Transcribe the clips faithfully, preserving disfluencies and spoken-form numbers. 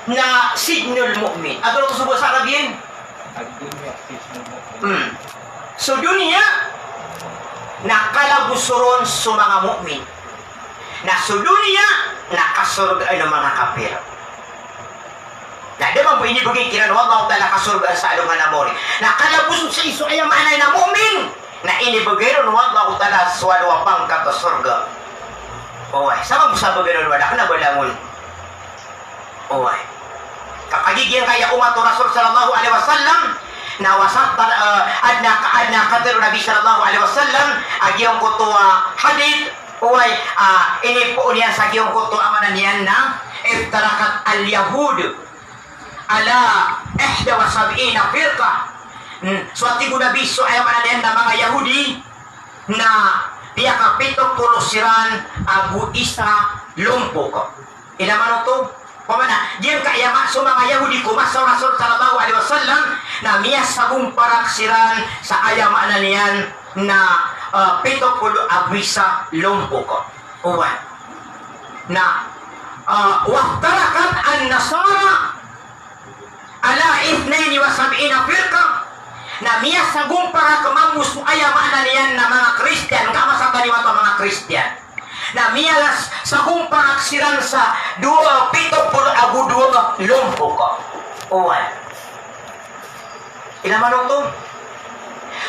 na sijnul mu'min. Antonaa oto so basa Arab iyan? Hmm. So doniya na kalagosa ron so manga mu'min. Na so doniya na kasorgaan o manga kapir. Na da mambo inibgay kiran o Allahu Ta'ala kasorgaan sa alongan a maori. Na kalagosa sii so, aya maana niyan na mu'min, na inibgay ron o Allahu Ta'ala so alowa a pangkat a sorga. Oway, sa mambo sa bgan on, wala kna a balangon. Oway. Ka kagiya giyangkaya omat o Rasul sallallahu alaihi wasallam, na wasat, eh, adn a ka-, adn a katharo o Nabi sallallahu alaihi wasallam a giyangkoto a hadith, oway, ah, inipoon iyan sa giyangkoto a maana niyan na, "Iftarakat al-Yahud ala ihda wa sab'ina firqah." Hmm, so a tig o Nabi, so aya maana niyan na manga Yahudi na piyakapito polo siran ago isa lompok. Ino man oto? Pamana, giyangkaya ma-, so manga Yahudi ko masa o Rasul sallallahu alaihi wasallam, na miyasagomparak siran sa aya maana niyan na, ah, pito polo ago isa lompok. Oway. Na, ah, waftarakat an-Nasara ala ithnaini wa sab'ina firqah. Na miyasagomparak mambo so aya maana niyan na manga Kristiyan, ka masa tano imanto a manga Kristiyan. Na miyalas, sagomparak siran sa dowa, pito polo ago dowa lompok. Oway. Ino man oto?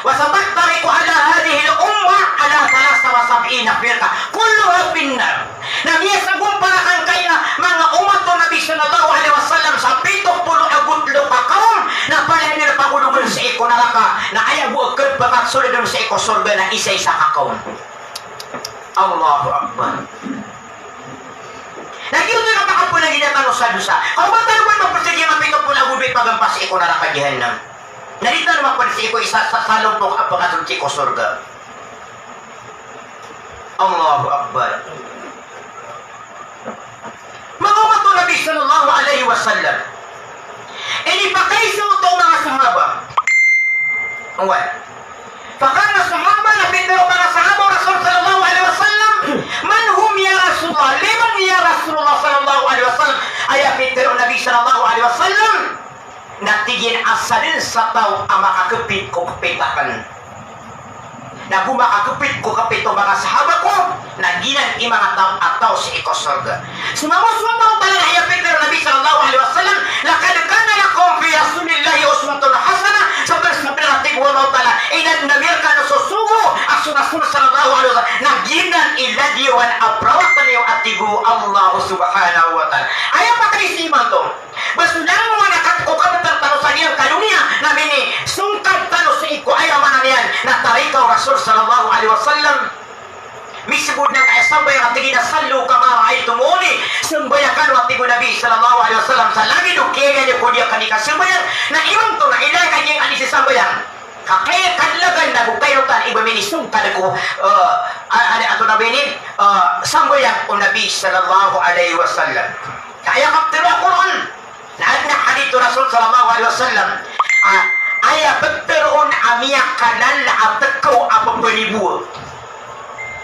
Wa sataftariqu ala hadhihil ummah ala thalatha wa sab'ina firqah, kulluha fin nar. Na miyasagomparak angkaya manga omat o Nabi sallallahu alaihi wasallam sa pito polo ago tlo ka kawm, na palaya niyan pagologn sii ko naraka, na aya bo a khabakat so lagn sii ko sorga na isa-isa ka kawm. Allahu Akbar. Na giyoto i kapakapanangida tano sa dosa. Ka o ba tano man mapd sa giya mapito polo ago tlo i pagampa sii ko naraka Jahannam, na di tano mapd sii ko isa sa, sa lompok a pakasold sii ko sorga. Allahu Akbar. Manga omat o Nabi sallallahu alaihi wasallam. Inipakaisa oto o manga sahaba. Oway. Faqala sahaba, na pitharo o manga sahaba o Rasul sallallahu alaihi wasallam, "Man hum ya Rasulullah? Liman ya Rasulullah sallallahu alaihi wasallam?" Aya pitharo o Nabi sallallahu alaihi wasallam, na tig iyan a sadn sa taw a makakpit ko kpit akn. Na go makakpit ko kpit o manga sahaba ko, na giyanan i manga taw a taw sii ko sorga. Sii mambo so Allahu Ta'ala, na aya pitharo o Nabi sallallahu alaihi wasallam, "Laqad kana lakum fi Rasulillahi uswatun hasanah." Sabnar, sabnar a tig o Allahu Ta'ala, inadn ami rkano so sogo a so Rasul sallallahu alaihi wasallam, na giyanan i ladiyawan a prawatan iyo, a tig o Allah subhanahu wa ta'ala. Aya pakaiza imanto. Ba so langon a kat ko kabtar tano sa giyangkai a doniya, na minisongkad tano sii ko aya maana niyan na tarika o Rasul sallallahu alaihi wasallam. Misbod na kaya sambayang a tig iyan a, "Sallu kama ra'aytumuni." Sambayang kano, a tig o Nabi sallallahu alaihi wasallam, sa lagid o kiyailay ko di akn i kasambayang. Na imanto na ilay ka giyangkai a di sambayang. Ka kay kadlagan na go kairotan i ba minisongkad ko, eh, a-, a-, antonaa ba ini, eh, sambayang o Nabi sallallahu alaihi wasallam. Ka aya kaptero a Qur'an, na adn a hadith o Rasul sallallahu alaihi wasallam, a, aya ptharoon a miyakalala a tkaw a pphanibowag.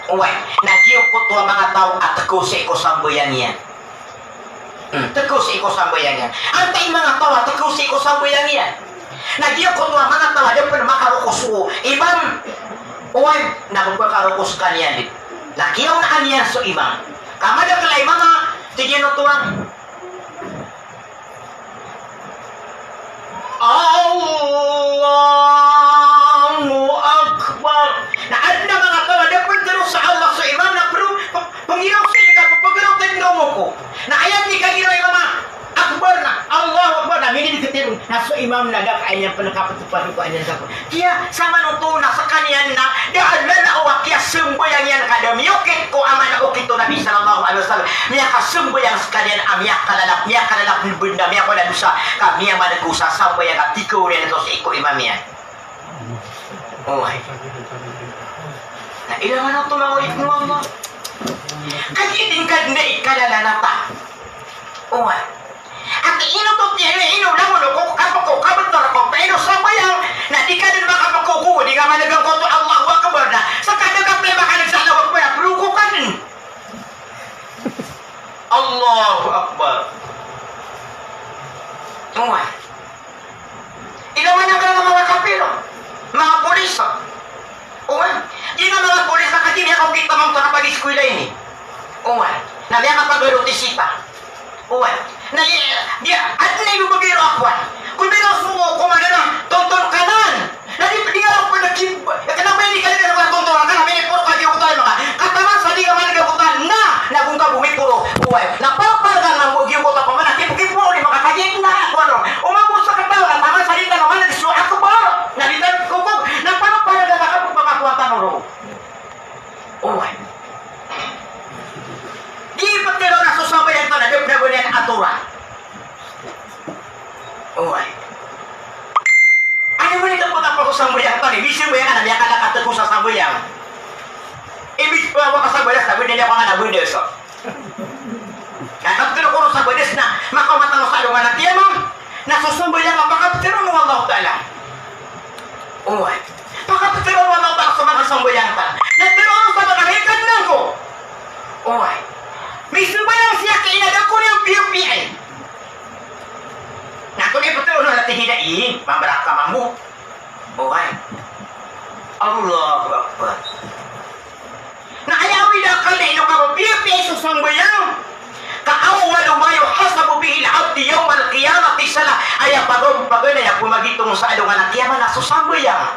Oway, na giyangkoto a manga taw a tkaw sii ko sambayang iyan. Hmm, tkaw sii ko sambayang iyan. Antaa i manga taw a tkaw sii ko sambayang iyan? Na giyangkoto a manga taw a da pn makaroko so imam. Oway, na pphakarokoan iyan di. Na kiyaonaan iyan so imam. Ka madakl a imam a, tig iyan oto a, "Allahu Akbar." Na adn a manga taw a da pn tharoon sa Allah so imam na pr-, p-, pngiraw sii ka, pphagiraw tano ko. Na aya dn i kagiraw o imam a Akbar na, Allahu Akbar na, minidikit iyan. Na so imam na da ka aya niyan pn kaptpad ko aya niyan kaptpad. Kiya, samanoto na skaniyan na da a lalaw a kiyasambayang iyan ka da miyokit ko a maana a okit o Nabi sallallahu alaihi wasallam. Miyakasambayang skaniyan a miyakalala, miyakalala pn bnda, miyakala dosa, ka miyamaneg ko sa sambayang a tikaw niyan so sii ko imam iyan. Oway. Na ilay man oto, manga oripn o Allah. Kagiya dn ka dn i kalala na ta. Oway. Ati ino oto tiyan, ino langon o ko kapko, kabtar ko, paino sambayang, na di ka dn makapko ko, di ka maneg angkoto Allahu Akbar na. Ska da ka pn makaneg sa Allahu Akbar, pd ko ka dn. Allahu Akbar. Okit a mambo sa kapag-eskwela ini. Oway. Na miyakapagaro ti sita. Oway. Na i-, di, adn a ibabagay ron a kowan. Kowan, so ko, kowan na, tonton ka nan. Na di, di ngka pn ki-, kna ba ini ka lagid a tonton ka nan, miniporo ka giyoto a lima ka. Kataman sa di ngka man giyoto a, na, na go ngka bo miporo. Oway. Na paparangan mo giyoto a kowan, na kip-, kiporo lima ka kagiya na, kowan ron. O mambo sa kataman, kataman sa di ngka man giyoto a kowan. Na di ngka kokog, na paparangan ka bo, kakowan tano ron. Oway. Di ptharoon a so sambayang tano na da pn a ba niyan atoran. Oway. Aya man i kapotapos o sambayang tano, misambayang ka na miyakalakat ko sa sambayang. Imbis ba makasambayang sa banda niyan ko nga na banda so. Na kaptero ko ron sa badas na makaoma tano sa alongan a qiyamah, na so sambayang a pakaptero o Allahu Ta'ala. Oway. Pakaptero o Allahu Ta'ala so manga sambayang tano. Na tero ron sa manga hikad na ko. Oway. Misambayang siya ka ina da ko niyan piyapiya. Na ko niyan ptero na tig iyan a, "Ii, mambarak ka mambo." Oway. Allahu Akbar. Na aya awid a akal na ino ka ba piyapiya so sambayang. Ka awwalu ma yuhasabu bihil abdu yawmal qiyamati salah. Aya pagan-, paganay a pmagitong sa alongan a qiyamah na so sambayang.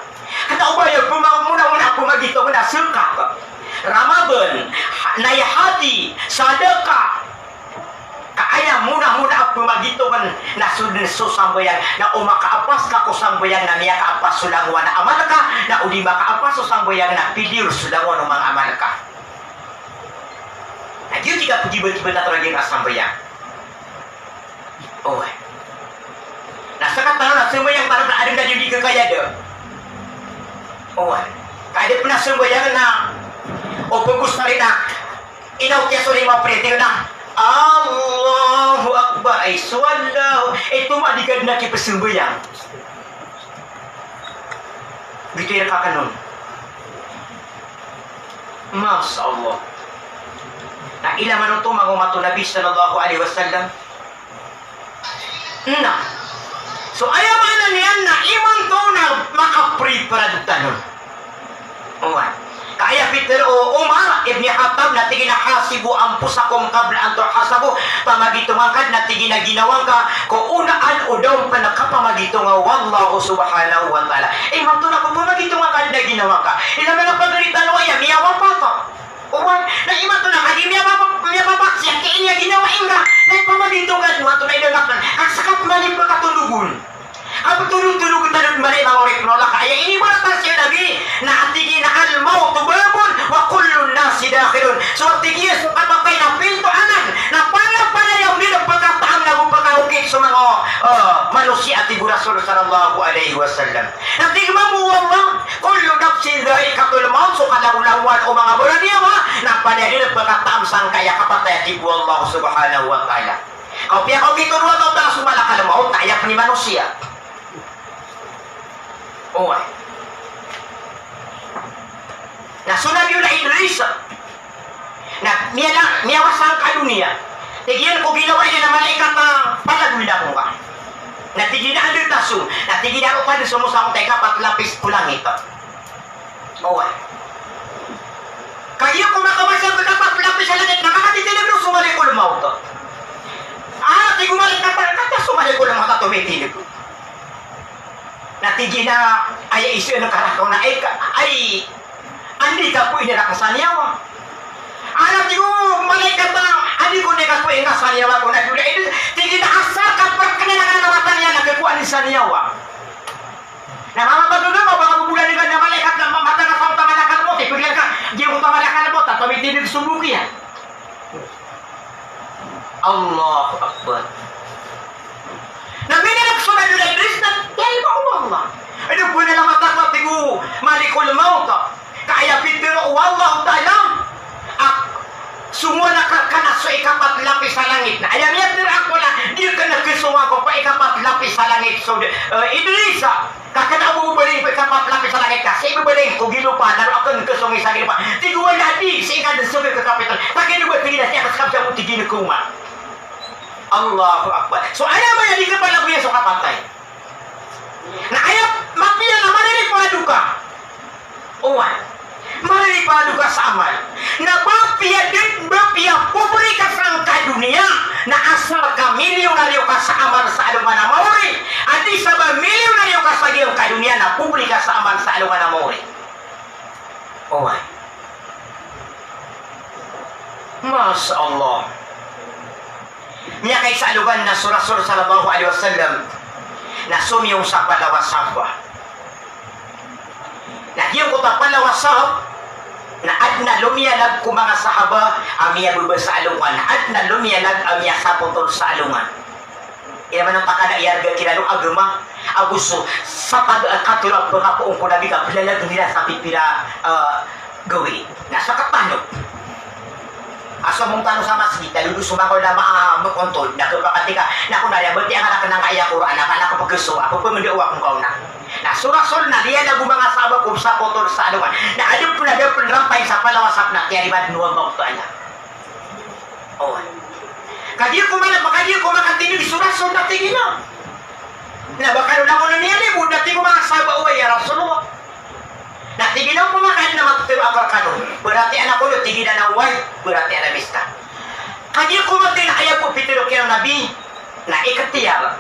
Kna o ba aya pma-, mona-mona a pmagitong na zakat, Ramadan, ha-, na aya hajji, sadaqah. Ka aya mona-mona a pmagitongan na so, so sambayang, na o makaapas ka ko sambayang na miyakaapas so langowan a amal ka, na o di makaapas so sambayang na failure so langowan o manga amal ka. Na giyoto i kapgibat-gibat a toro a giya sambayang. Oway. Na sakataw na sambayang tano na adn a di kakayada. Oway. Ka da pn a sambayang na o pagosari na Inaw kiya so lima pn i tig na, "Allahu Akbar." Ay, so Allahu, ito ma di ka dn a kipsambayang. Giyoto i rk a kanon. Masha Allah. Na ilay man oto manga omat o Nabi sallallahu alaihi wasallam. Na so aya maana niyan na imanto na makapriparad tano. Oway. Ka aya pitharo o Umar ibn Khattab na tig iyan a, "Hasibu anfusakum qabla an tuhasabu." Pamagitonga ngka dn a tig iyan a ginawa ngka ko onaan o da on pn kapamagitonga o Allah subhanahu wa ta'ala. Imanto na pamagitonga ngka dn a ginawa ngka. Ilay man a pagari tano aya miyawapat. Oway, na imanto na kagiya miyababa-, miyababak siya, kaya niya ginawa ingka, na ipamagitong ka, imanto na idangap na, ka ska pman i pkatondog on. Ka ptondog-tondog tano pman i manga oripn o Allah, ka aya inimbaratan sii o Nabi, na tig iyan a al-mawtu babun, wa kullun nasi dakhilun. So tig iyan, so kapatay na pinto anan, na panapanaya on dn pkataam na go pkaokit so manga, eh, manosiya, a tig o Rasul sallallahu alaihi wasallam. Na tig mambo o Allah, "Kullu nafsin dha'iqatul maut," so kalagolangowan o manga baraniyawa, na panaya dn pkataam sangkaya kapatay, a tig o Allah subhanahu wa ta'ala. Kapiya kaokit o Allah ta'ala so malakal maut, na aya pn i manosiya. Oway. Na so Nabiyullah Idris, na miyala-, miyawa sangkai a doniya. Tig iyan ko ginawa iyan a malaikat a palagoy ako ngka. Na tig iyan a anda taso, na tig iyan a roo ka dn so mosangkot a ikapat lapis ko langit. Oway. Kagiya ko makamasang ko ikapat lapis a langit na makatitindg roo so malikul maut. Ah, tig o malaikat a, kata so malikul maut a tomitindg. Na tig iyan a, aya iso iyan a karakaw na, ay ka, ay, anda i kapoon iyan a kasaniyawa. Ana tig o malaikat a, anda i ko, anda i kapoon iyan a kasaniyawa ko na dula. Tig iyan a asar ka pkna na mata niyan na kakowa niyan saniyawa. Na mama ba dula, mama ba dula ni ka na malaikat na mata na sa uta malakal maut, ipaglan ka, di ko ta malakal maut, a tomitindg so bok iyan. Allahu Akbar. Na minirek so Nabiyullah Idris na, ya iba o Allah. Ino bo na mata ko, tig o malikul maut. Ka aya pitharo o Allah Ta'ala, a, songowan ka, ka na so ikapat lapis a langit. Na aya miyatharo ako na, di ka na kasonga ko pa ikapat lapis a langit so, eh, Idris. Ka kna o bo baling ko ikapat lapis a langit ka, sii bo baling ko gilopa, na roo akn kasong isa gilopa. Tig o Allah, di, sii ka dn song ko kapitan. Takino ba tig iyan a sii ka skab sa bo tig iyan ko ma. Allahu Akbar. So aya ba aya di kapalagoyan so kapatay. Na aya mapiya na maririparado ka. Oway. Marani pado ka sa amal. Na ba piya dn, ba piya pobre ka sangka doniya, na asar ka milyonaryo ka sa amal sa alongan a maori. A di sa ba milyonaryo ka sa giyangka doniya, na pobre ka sa amal sa alongan a maori. Oway. Masha Allah. Miyakaisa a logan na so Rasul sallallahu alaihi wasallam na somiyong sa palaw a sahaba. Na giyangkoto a palaw a sahaba na adn a lomiyalag ko manga sahaba a miyababa sa alongan, na adn a lomiyalag a miyasapotol sa alongan. Aya maana na pakada iyarga kiran o agama, ago so sa pag-, katero a pakapoon ko Nabi ka plalag iran sa pipira, eh, gawii. Na sa katano. A somong tano sa masgit, na lolo so manga ulama a makontol, na kapakatika, na ko na aya batiya nga na kena nga aya Qur'an, na kena kapagaso, a pepemendao ako ngka ona. Na so Rasul na liyalag o manga sahaba ko sapotol sa alongan. Na adn pn a da pn rampay sa palaw a sahaba na kiyarimaan o Allah Ta'ala. Oway. Kagiya ko mana, kagiya ko makatindg so Rasul na tig iyan a, na ba kano langon iyan a libod, na tig o manga sahaba, oway, ya Rasulullah. Na tig iyan a, opama ka adn a matero a akal kano, berarti anan kono, tig iyan a oway, berarti anan miskan. Kagiya ko matero a aya bo, pitero kiran o Nabi, na ikhtiyar.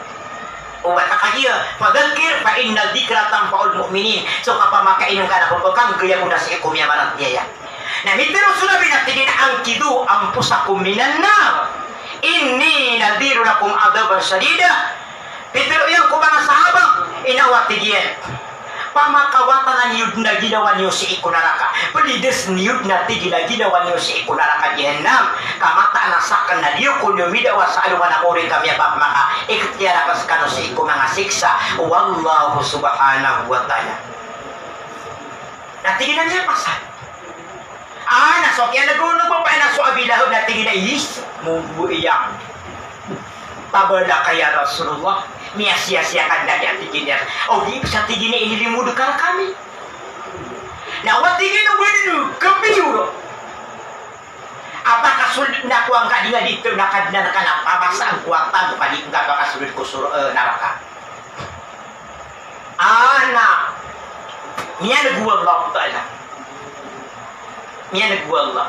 Oway, ka kagiya, fadhakkir fa inna dhikra tanfa'ul mu'minin. So kapamakaineng ka na pepekanggiya bo na sii ko miyamaratiyaya. Na mitero so Nabi na tig iyan a, "Anqidhu anfusakum minan nar. Inni nadhirun lakum adhaban shadida." Pitero iyan ko manga sahaba, ino a tig iyan, pamakawatana niyo dn a ginawa niyo sii ko naraka. Pelidas niyo dn a tig iyan a ginawa niyo sii ko naraka Jahannam. Ka mataan a saken na di ako niyo midawa sa alongan a maori ka miyapamaka-, ikhtiyar aken sekano sii ko manga siksa o Allah Subhanahu wa Ta'ala. Na tig iyan a miyapasad. Ah, na so kiyaneg o, na ba pa na so Abi Lahab na tig iyan a, "Is, mobo iyan. Tabala ka ya Rasulullah. Miyasiyasiya ka dn a," tig iyan. "O di sa," tig iyan, "inilimod ka rekami." Na o tig iyan o ba dn kapiyo. Apa kasold na ko angka di nga dito na kadnan ka na pabasaan ko a tano ka di nga pakasold ko sur-, eh, naraka. Ana, miyaneg o Allah Ta'ala. Miyaneg o Allah.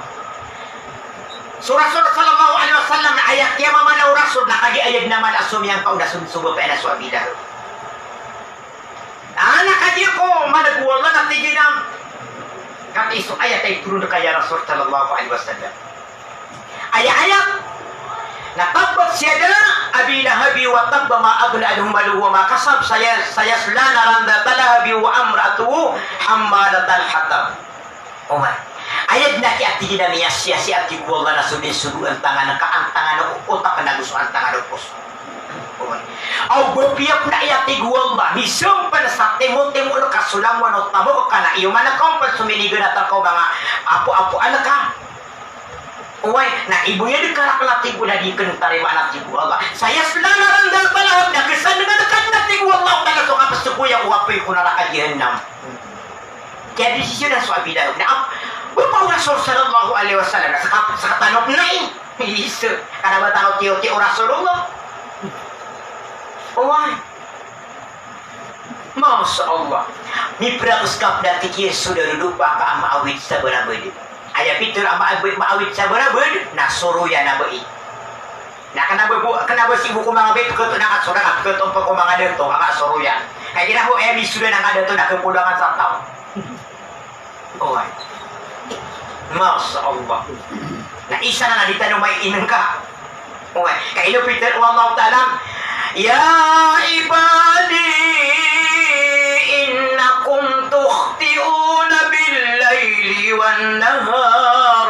So Rasul sallallahu alaihi wasallam na aya kiyamamala o Rasul na kagiya aya dn a mala so miyangkaona, so, so ba pa na so Abi Lahab. Ana, kagiya ko maneg o Allah na tig iyan a, katii so ayat a itoron reka ya Rasul sallallahu alaihi wasallam. Aya ayat na, "Tabbat yada Abi Lahabin wa tabb, ma aghna anhu maluhu wa ma kasab, saya-, sayasla naran dhata lahab wa imra'atuhu hammalatal hatab." Oway. Aya dn a kiya tig iyan a miyasiyasiya, tig o Allah, na so dn so dowa antangan ka, antangan o otak na go so antangan o poso. Oway. Aw ba piya pn a aya tig o Allah, misampan sa timotimo reka so langowan o tamok ka na iyo man a kaompan so miniganatan ka o manga apoapoan ka. Oway, na iboyad ka raken a tig o, na di ken tarimaan a tig o Allah. Sayasla naran dhata lahab, na kesandengan ka dn a tig o Allah Ta'ala so kapesogoya o apoy ko naraka Jahannam. Kiyadesisyonan so Abi Lahab na ap-, ba pa o Rasul sallallahu alaihi wasallam na seka-, sekatano pn ai. Isa, kena ba tano tiyotiyo o Rasulullah. Oway. Masha Allah. Miprakes ka pn a tig iyan so darodopa ka a maawid sa barabad. Aya pitharo a maawid, maawid sa barabad, na soroyan a bai. Na kena ba bo, kena ba sii bo ko manga bai, peketoon angka soroyan, peketoon pn ko manga dato, angka soroyan. Kagiya bo, aya misoda angka dato na kepolangan sa taw. Oway. Masha Allah. Na isa na, na di tano maiineng ka. Oway. Ka ino pitharo o Allah Ta'ala, "Ya ibadi innakum tukhti'una bil laili wan nahar."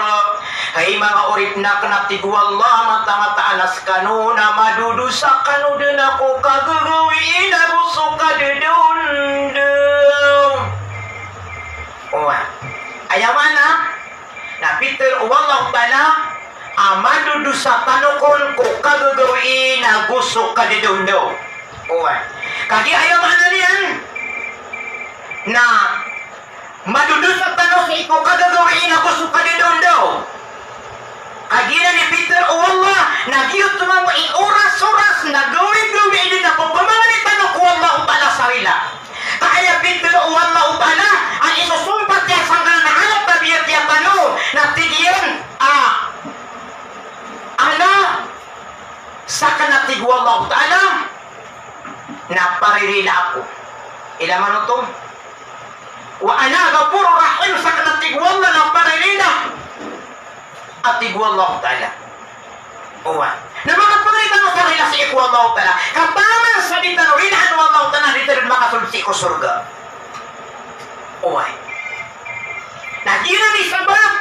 Hay manga oripn aken, a tig o Allah, matamataan a sekano na madodosa kano dn a ko kagagawii na go so kadaondaw. Oway. Aya maana na pitharo o Allah Ta'ala a madodosa tano kon ko kagagawii na go so kadaondaw. Oway. Kagiya aya maana niyan na madodosa tano sii ko kagagawii na go so kadaondaw. Kagiya na pitharo o Allah na giyoto mambo i oras-oras na gawii-gawii dn a pepamangni tano ko Allah Ta'ala sa rila. Ka aya pitharo o Allah Ta'ala a isosompat iyan sangkanan a arata Wallahu ta'ala, na paririla ako. Ila man oto? Wa ana ghafurur rahim, sakn a tig o Allah na paririla a tig o Allahu ta'ala. Oway. Na makapangarila tano sa rila sii ko Allahu ta'ala. Ka taman sa di tano rilaan o Allahu ta'ala, di tano makasold sii ko sorga. Oway. Na giyanan i sabap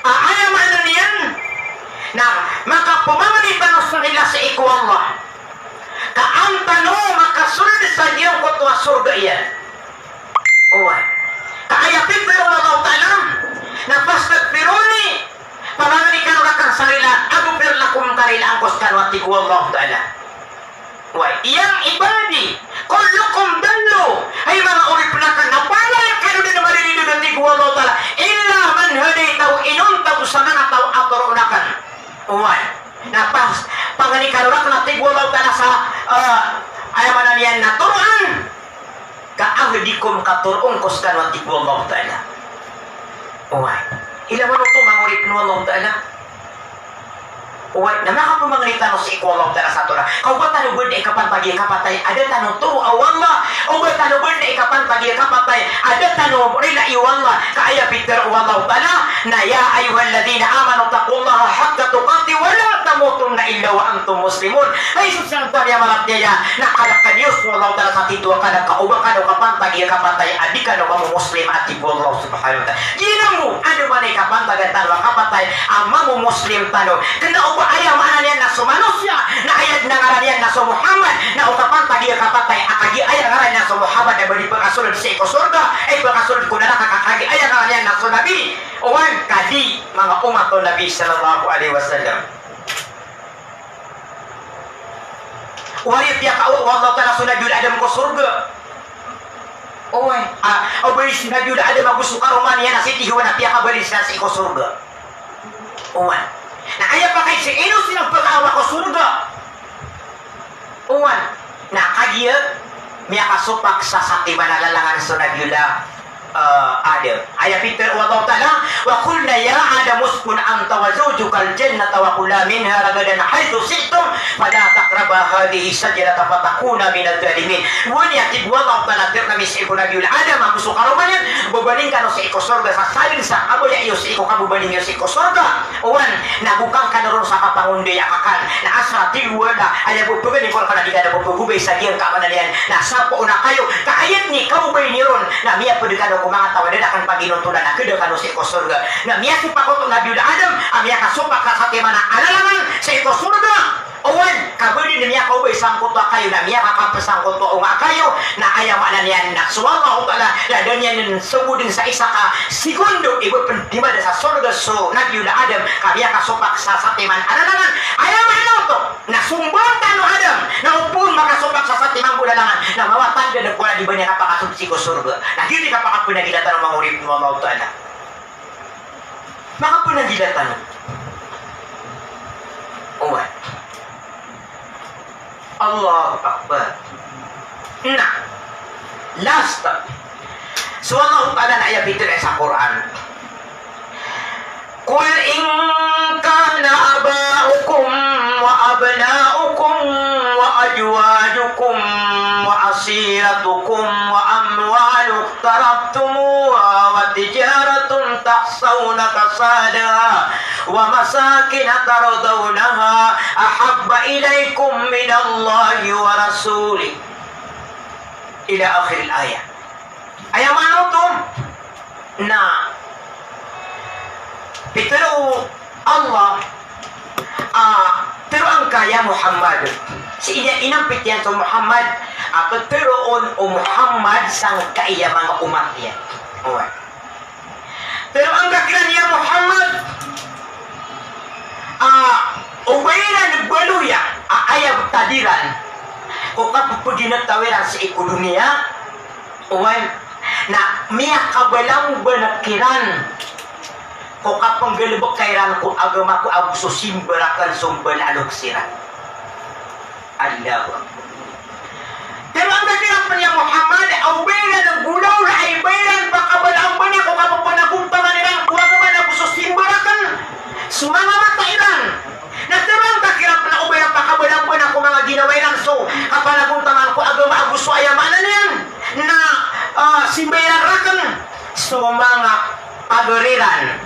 a aya maana niyan na makapamangni tano sa rila sii ko Allah. Ka an tano makasold sa giyangkoto a sorga iyan. Oway. Ka aya pitharo o Allahu ta'ala na fastaghfiruni, pamangni kano rakn sa rila, aghfir lakum, ka rilaan ko skano, a tig o Allahu ta'ala. Oway, ya ibadi, kullukum dallu. Hay manga oripn akn, na palaya kano dn mariridoon, a tig o Allahu ta'ala, illa man hadaytahu, inonta bo sa manga taw a toroon akn. Oway. Na pas, pangni kano rakn, a tig o Allahu ta'ala, sa, eh, aya maana niyan na toroan. Ka ahdikum, ka toroon ko skano, a tig o Allahu ta'ala. Oway. Ila man oto, manga oripn o Allahu ta'ala. Oway, na makapamangni tano sii ko Allahu ta'ala sa toroan. Ka o ba tano bnar i kapantag iyan kapatay a da tano toroa o Allah. O ba tano bnar i kapantag iyan kapatay a da tano rilai o Allah. Ka aya pitharo o Allahu ta'ala na, ya ayyuhalladhina amanu ittaqullaha haqqa tuqatihi wa la tamutunna illa wa antum muslimun. Hay so sangkoto a miyamaratiyaya, na kalk kano so Allahu ta'ala sa titho a kalk, ka o ba kano kapantag iyan kapatay a di kano mamomoslim, a tig o Allah subhanahu wa ta'ala. Giyanan bo, a da man i kapantagan tano a kapatay a mamomoslim tano. Kna o ba aya maana niyan na so manosiya na aya dn a ngaran iyan na so Muhammad, na o kapantag iyan kapatay a kagiya aya ngaran iyan na so Muhammad a ba di pkasold sii ko sorga, a pkasold ko naraka ka kagiya aya ngaran iyan na so Nabi. Oway, ka di manga omat o Nabi sallallahu alaihi wasallam. Oway, piyakaowa o Allahu ta'ala so Nabi Adam ko sorga. Oway, a, o ba si Nabi Adam ago so karoma niyan na sii tiyo na piyakabalin siran sii ko sorga. Oway. Na aya pakay sii ino siran pkaawa ko sorga. Oway. Na kagiya miyakasopak sa satiman a lalangan so Nabi Adam. Ah, Adam. Aya pitharo o Allahu ta'ala, wa qulna ya Adam uskun anta wa zawjukal jannata wa kula minha ragadan haythu shi'tum, fala taqraba hadhihi shajarata fatakuna minadh dhalimin. Oway, a tig o Allahu ta'ala, tharoon ami sii ko Nabi Adam ago so karoma niyan, babaling kano sii ko sorga sa sadn sa kabaya iyo sii ko kababaling iyo sii ko sorga. Oway, na go kangkano ron sa kapangondaya kakan. Na asar a tig o Allah, aya bo pagani ko rakn a di kano bo pagobay sa giyangkai a maana niyan na sapoon a kayo. Ka aya dn i kabobay niyo ron na miyapd kano ko manga taw a da rakn paginontolan a khada kano sii ko sorga. Na miyasopak oto o Nabi Adam a miyakasopak sa satiman a lalangan sii ko sorga. Oway, ka ba dn miyakaobay sangkoto a kayo na miyakakap sangkoto a onga a kayo, na aya maana niyan na so Allahu ta'ala na da niyan dn sogodn sa isa ka segundo i ba pn di mada sa sorga so Nabi Adam, ka miyakasopak sa satiman a lalangan. Aya maana oto na so mbatan o Adam na opama makasopak sa satiman bo a lalangan, na mawatan dn ko a di ba niyan kapakasold sii ko sorga. Na giyoto i kapakapanangila tano, manga oripn o Allahu ta'ala. Makapanangila tano. Oway. Allahu Akbar. Na last. So Allahu ta'ala na aya pitharo sa Qur'an. Qul in kana aba'ukum wa abna'ukum wa azwajukum wa ashiratukum wa amwalun iqtaraftumuha wa tijaratun takhshawna kasadaha wa masakin tardawnaha ahabba ilaykum minallahi wa rasulihi. Ila akhiril ayah. Aya maana oto na pitharo o Allah a tharoa ngka ya Muhammad. Sii niyan inampit iyan so Muhammad a ptharoon o Muhammad sangkaya manga omat iyan. Oway. Tharoa ngka kiran ya Muhammad a o ba iran baloya a aya btad iran ko kapphgintaw iran sii ko doniya. Oway, na miyakabalamban kiran ko kapnggalbka iran ko agama ko ago so simba rakn so mbala a loks iran. Allahu Akbar. Tharoa ngka kiran pn ya Muhammad a o ba iran golawla a ba iran pakabalambana ko kapphanagompanan iran ko agama ago so simba rakn so manga mata iran. Na tharoa ngka kiran pn a o ba iran pakabalambana ko manga Ah, simba iran rakn so manga pager iran.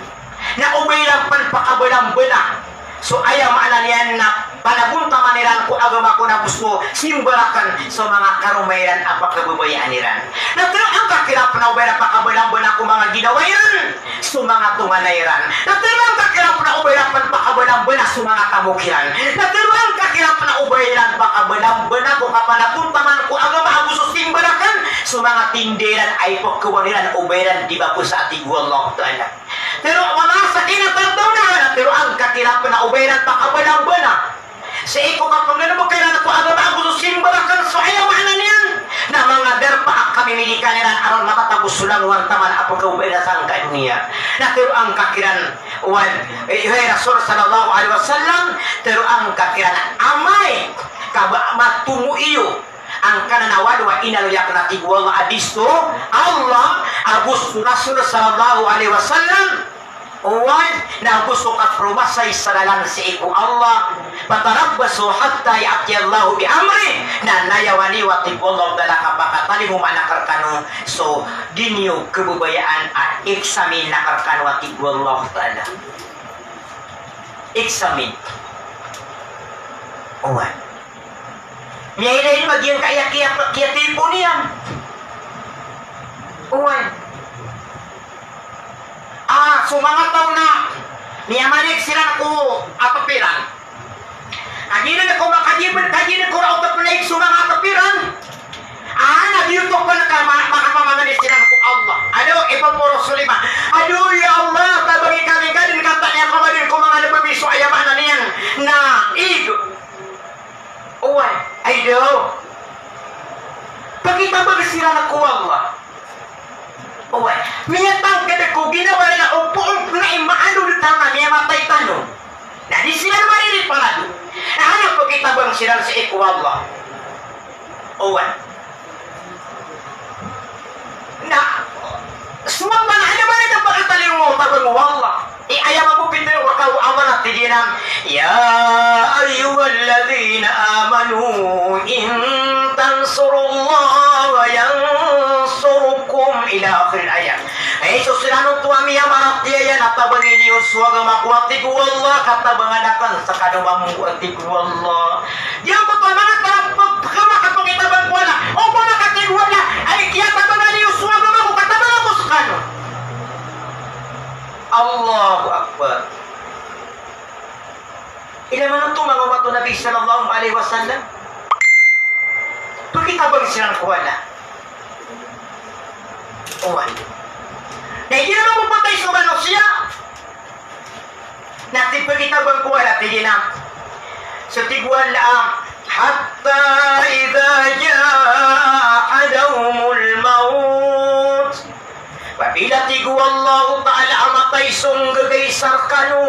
Na o ba iran pn pakabalangbana. So aya maana niyan na panagontaman iran ko agama ko na go so simba rakn so manga karoma iran a pakababayaan iran. Na tero angka kiran pn a o ba iran pakabalangbana ko manga ginawa iran so manga tonganay iran. Na tero angka kiran pn a o ba iran pn pakabalangbana so manga tamok iran. Na tero angka kiran pn a o ba iran pakabalangbana ko kapanagontaman ko agama ago so simba rakn so manga tindeg iran a ipkhawan iran o ba iran di ba ko sa, a tig o Allah Ta'ala. Tero a masa kina tataw na, na tero angka kiran pn a o ba iran pakabalangbana sii ko kapnggalbk iran ko agama ago so simba rakn, so aya maana niyan na manga darpa a kamimilikan iran a ron matatago so langowan taman a pkhaobay na sangkai a doniya. Na tero angka kiran, oway, eh, hay Rasul sallallahu alaihi wasallam, tero angka kiran a amay ka ba matomo iyo angkanan a wado a inaloy akn, a tig o Allah, a di so Allah ago so Rasul sallallahu alaihi wasallam. Oway, na go so kapromasay sa lalan sii ko Allah, "Fatarabbasu hatta ya'tiyallahu bi amrih." Na nayawa niyo, a tig o Allah Ta'ala, ka pakatalingoma akn rkano so di niyo khababayaan a examine akn rkano, a tig o Allah Ta'ala. Examine. Oway. Miyailay niyo a giyangkaya kiya, kiyatipon iyan. Oway. Ah, so manga taw na miyamanik siran ko atp iran. Kagiya na ko makadibn, kagiya na ko raot a pnaik so manga atp iran. Ah, na giyoto pn ka ma-, makapamangni siran ko Allah. Ado, ipaporo so lima. Ado, ya Allah, tabangi kami ka dn katawan iyan ko manga lbi mi, so aya maana niyan na ig. Oway, ay daw. Pakitabang siran ko Allah. Oway, miyatangkd ko ginawa iran a opama na imaandod tano na miyamatay tano. Na di siran maririparado. Na aya pakitabang siran sii ko Allah. Oway. Na, so Matan a aya ba na pakatalingoma o tabang o Allah. I aya mambo pitharo rka o Allah na tig iyan a, "Ya ayyuhalladhina amanu in tansurullaha yansurkum," ila akhiril ayah. Hay so siran oto a miyamaratiyaya, na tabangi niyo so agama ko, a tig o Allah, ka tabangan akn skano mambo, a tig o Allah. Giyangkoto a manga tarap, pagkamakitabang ko Allah. Opama ka tig o Allah, ay kiyatabangan iyo so agama ko, katabang ako skano. Allahu Akbar. Ilay man oto manga omat o Nabi sallallahu alaihi wasallam. Pakitabang siran ko Allah. Oway. Na igira mambo patay so manosiya, na tig, pakitabang ko Allah, tig iyan a, so tig o Allah, "Hatta idha jaa ahadahumul mawt." Apabila, tig o Allah Ta'ala, a matay so nggaga isa rkano,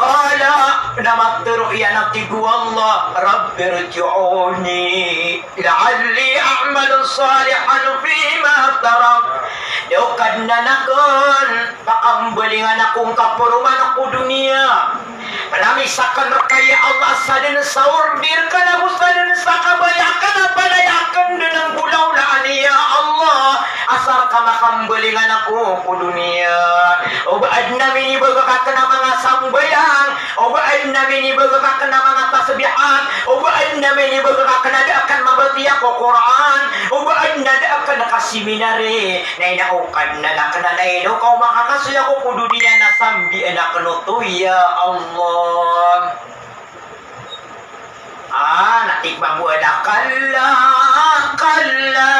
qala, na matharo iyan a, tig o Allah, "Rabbirji'uni la'alli a'malu salihan fima tarak." Daw Kadnan akn, pakambalingan ako ngka paroman ko doniya. Promise akn rka, ya Allah, sa dn sa order ka na go sa dn sa kabaya ka na palaya akn dn nggolawlaan, ya Allah, asar ka makambalingan ako ko doniya. O ba adn a minibagak akn a manga sambayang, o ba adn a minibagak akn a manga tasbihat, o ba adn a minibagak akn a da akn mabatiya ko Qur'an, o ba adn a da akn kaseminari, na ino o Kadnan akn a ino ka o makakasoy ako ko doniya na sambian akn oto, ya Allah. Ah, na tig mambo a da, kalla, kalla.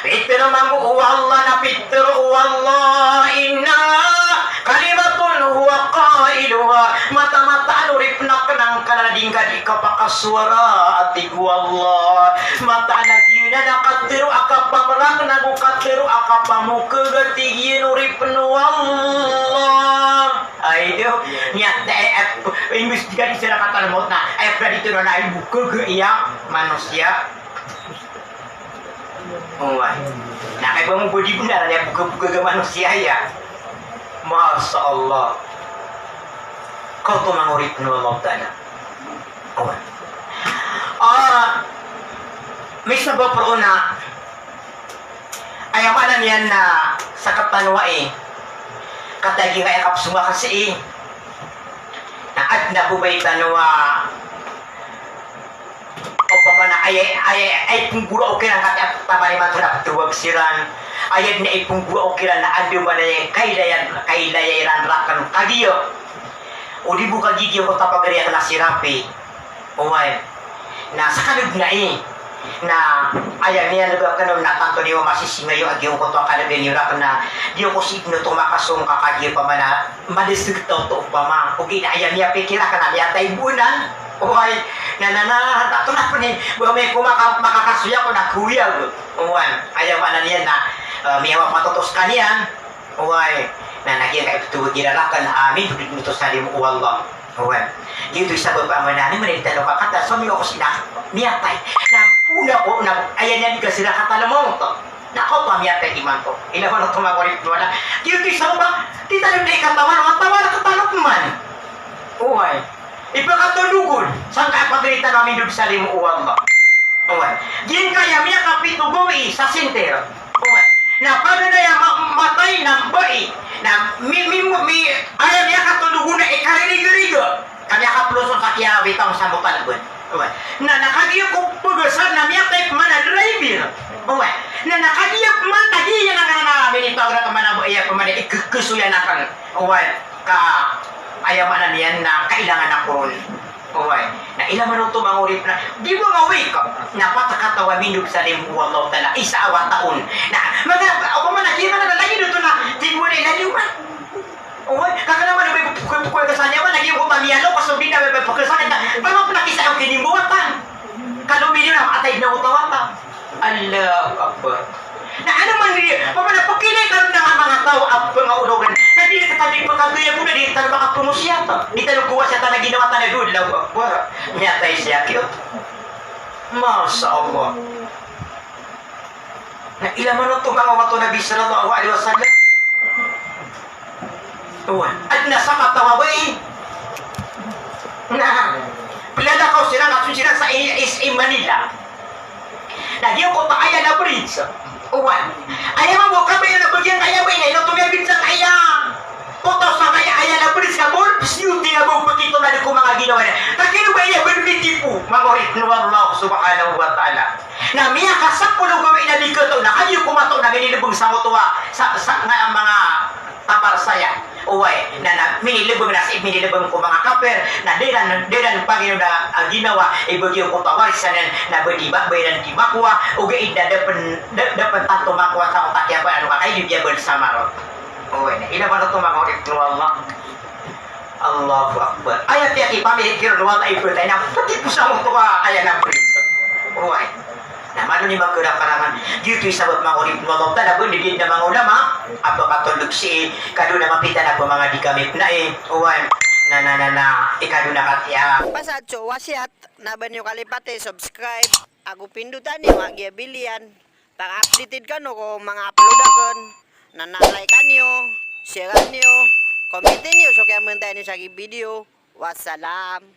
Pitharo mambo o Allah, na pitharo o Allah, innaha kalimatun huwa qailuha. Mataan, mataan, oripn akn, angkanan a di ngka di kapakasowara, a tig o Allah. Mataan a giyanan a katharo a kapamrak na go katharo a kapamokhag, a tig iyan, oripn o Allah. Ay, iyo. Niyan, eh, eh, imbestiga di siran katawan mawt na, eh, pwede ito na, na, ay, bokag, iya, manosiya. Oway. Na kay ba mo bodi bnar, iya, bokag-bokag a manosiya, iya. Masha Allah. Kaw oto manga oripn o Allah Ta'ala. Oway. Ah, misabap roo na, Aya maana niyan na sakatano ai, katii giyangkaya kapsonga ka sii, na adn a bo ba i tano a opama na aya, aya, aya ipnggorao kiran katii a taman imanto na ptawag siran. Aya dn a ipnggorao kiran na andamanaya i kailaya, kailaya iran rakn kagiya. O di bo kagiya giyangkoto a pagari akn a si Rafi. Oway. Na skano dn ai. Na aya miyanegakan on na tanto niyo masisingayo a giyangkoto a kalebihan iyo rakn na di ako sii dn oto makasong ka kagiya opama na madasg taw oto opama. Ogaid na aya miyapikir akn na miyatay bo anan. Oway. Na, na, na, tanto na pn i ba amay ko maka-, makakasoy ako na koya bo. Oway. Aya maana niyan na, eh, miyawafat oto skaniyan. Oway. Na, na giyangkai a ptawag iran rakn a mindod dn oto sa limo o Allah. Oway. Giyoto i sabap a maana niyan, mani di tano kakata so miyo ko sii na miyatay. Na pona ko na aya niyan di ka sii na katalama oto. Na kaoto a miyatay imanto. Ilay man oto manga oripn o Allah. Giyoto i sabap a di tano di katawan, matawal ka tano pman. Oway. Ipakatondog on sangkai a pagari tano a mindod sa limo o Allah. Oway. Giyangkaya miyakapito gawii sa sinter. Oway. Na paganay a ma-, matay na bai. Na mi-, mi-, mi-, aya miyakatondog on na ikaririga-riga. Ka miyakaplos on sa kiyabitang sa motalib on. Oway. Na, na kagiya ko pagasan na miyatay pman a driver. Oway. Na, na kagiya pman na giya na ngana na minitaw na pman a bai a pman a ikakasoyan akn. Oway. Ka aya maana niyan na kailangan ako ron. Oway. Na ilay man oto manga oripn a di bo mawik na patakataw a mindod sa limo o Allah Ta'ala, isa a wata on. Na manga, opama na giya na lagid oto na di bo na ilay man. Oway, kakna man o ba i pkwe-, pkwe ka sa niyan man, lagid oto a miyalo ka so di na ba i pkwe sa niyan. Ba mapnakisa o kinimbo wata. Kalo miliyon a atay na oto a wata. Allahu Akbar. Na ano man di, opama na pkilay ka ron a manga taw a pngaodaw ron. Na di ka tano pkagaya ko na di ka tano makapngosiyat. Di tano kowasiyatan a ginawa tano a doon, Allahu Akbar. Miyatay siya kiyo. Masha Allah. Na ilay man oto manga omat o Nabi sallallahu alaihi wasallam. Oway. Adn a sakataw a bai. Na plalakaw siran, na so siran sa i-, is-, i Manila. Na giyangkoto a aya na bridge. Oway. Aya mambo ka ba aya na bagian aya bai na ino to miyabidsa aya. Oto sangkaya aya na bridge ka ba on psiyoti na ba on pkito na di ko manga ginawa na. Ka kino ba aya ba on mitipo, manga oripn o Allah subhanahu wa ta'ala. Na miyakasapolo gawii na di kataw na kagiya ko mataw na minilbng sa oto a sa, sa nga manga taparsaya. Oway, na, na minilbng na sii, minilbng ko manga kapir, na di ran, di ran pagino na, ah, ginawa i ba giyangkoto a waris anan, na ba di ba, ba iran di makowa, ogaid na da pn, da, da pn tanto makowa sa oto a kiyapan, ano ka, kay di biyaban sa marot. Oway, na ilay man oto manga oripn o Allah. Allahu Akbar. Aya piyakipamikir o Allah, ipatay na pati ko sa oto a aya na bridge. Oway. Na malo ni makaraparangan. Giyoto i sabap manga oripn o Allah Ta'ala, ba di na manga ulama a pakatondog sii, kado na mapita na ko manga di kami pnai. Oway. Na, na, na, na, ikado na katiya. Pasad so wasiyat, na ba niyo kalipati subscribe, ago pindotan iyo a giya bilian. Para updated kano ko manga upload akn, na, na like an iyo, share an iyo, comment an iyo so kiyamantayan iyo sa giya video. Wassalam.